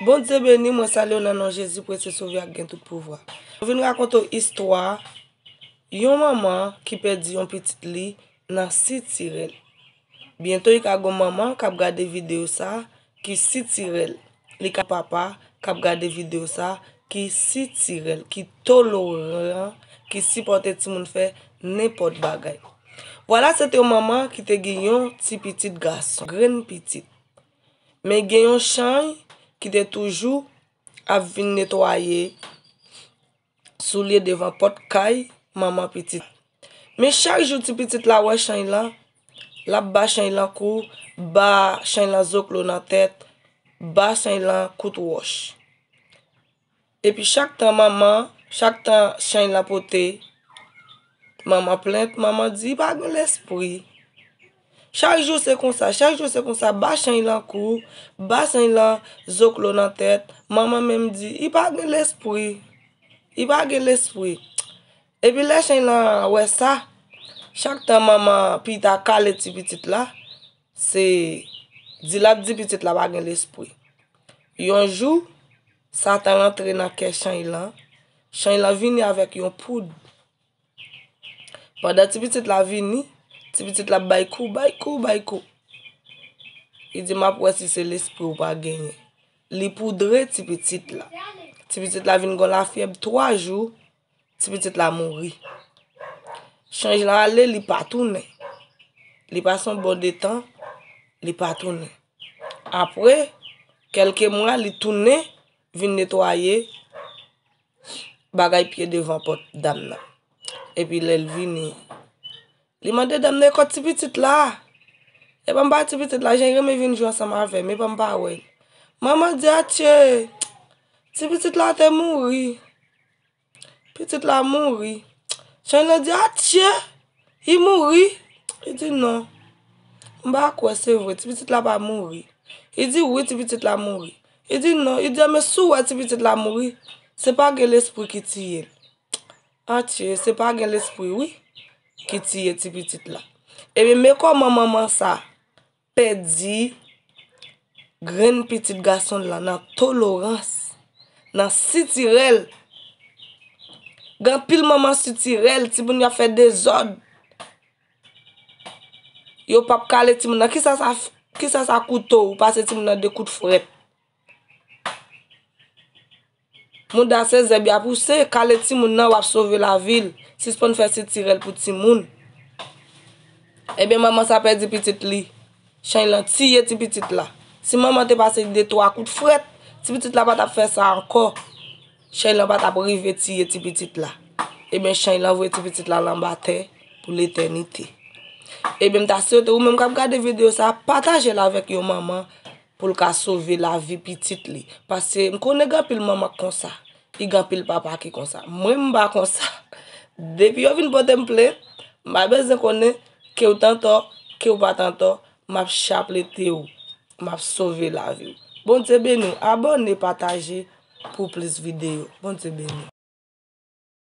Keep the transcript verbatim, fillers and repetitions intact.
Bondye beni, mwen salye w nan non Jezi, prese, sove ak gen tout pouvwa. Mwen vin rakonte w istwa yon manman ki pèdi yon pitit li nan sitirè l. Byento, li ka gon manman k ap gade videyo sa a ki sitirè l. Li ka papa k ap gade videyo sa a ki sitirè l, ki toloran, ki sipòte timoun fè nenpòt bagay. Vwala, se te yon manman ki te gen yon ti pitit gason, grenn pitit. Men gen yon chay ki te toujou ap vin netwaye soulye devan pòt kay manman pitit. Men chak jou ti pitit la wè chay lan, l ap ba chay lan kou, ba chay lan zoklo nan tèt, ba chay lan kout wòch. Epi chak tan manman, chak tan chay lan pote manman plent, manman di, "I pa gen lespri." Chak jou se konsa, chak jou se konsa, ba chay lan kou, ba chay lan zoklo nan tèt, manman menm di, "I pa gen lespri, i pa gen lespri." Epi lè chay lan wè sa, chak tan manman pita kale ti pitit la, se di l ap di pitit la pa gen lespri. Yon jou, Satan rantre nan kè chay lan, chay lan vini avèk yon poud. Pandan ti pitit la vini, ti pitit la bay kou, bay kou, bay kou. Li di, "M ap wè si se lespri ou pa genyen." Li poudre ti pitit la. Ti pitit la vin gon lafyèb twa jou, ti pitit la mouri. Chay lan ale, li pa tounen. Li pase yon bon de tan, li pa tounen. Apre kèlke mwa, li tounen vin netwaye bagay pye devan pòt dam nan. Epi lè l vini, li mande dam nan, "E kòt ti pitit la? Epa m pa ti pitit la, jan l renmen vin jwe ansanm avè m, epa m pa wè l." Manman di, "Atye, ti pitit la te mouri. Pitit la mouri." Chay lan di, "Atye, li mouri?" Li di, "Non, m pa kwè se vre, ti pitit la pa mouri." Li di, "Wi, ti pitit la mouri." Li di, "Non." Li di, "Enben, si w wè ti pitit la mouri, se pa gen lespri ki tiye l." Atye, se pa gen lespri, wi, ki tiye ti pitit la. Ebyen, men kòman manman sa pèdi grenn pitit gason l lan nan tolorans, nan sitirè l. Gen anpil manman sitirè l, timoun yo ap fè dezòd. Yo p ap kale timoun nan. Kisa sa, kisa sa koute w, ou pase timoun nan de kout frèt? Mouda se zèb y ap wouse, kale timoun nan, w ap sove lavi l. Sispann fè sitirè l pou timoun. Ebyen, manman sa pèdi pitit li. Chay lan tiye ti pitit la. Si manman te pase de twa kout frèt, ti pitit la pa t ap fè sa ankò. Chay lan pa t ap rive tiye ti pitit la. Ebyen, chay lan voye ti pitit la anba tè pou letènite. Ebyen, m ta swete ou menm k ap gade videyo sa a, pataje l avèk yon manman pou l ka sove lavi pitit li. Paske m konnen gen anpil manman k konsa, e gen anpil papa ki konsa. Mwen, m pa konsa. Depi yo vin pote m plent, m pa bezwen konnen ke w t antò, ke w pa t antò, m ap chaplete w, m ap sove lavi w. Bondye beni w. Abòne, pataje pou plis videyo. Bondye beni w.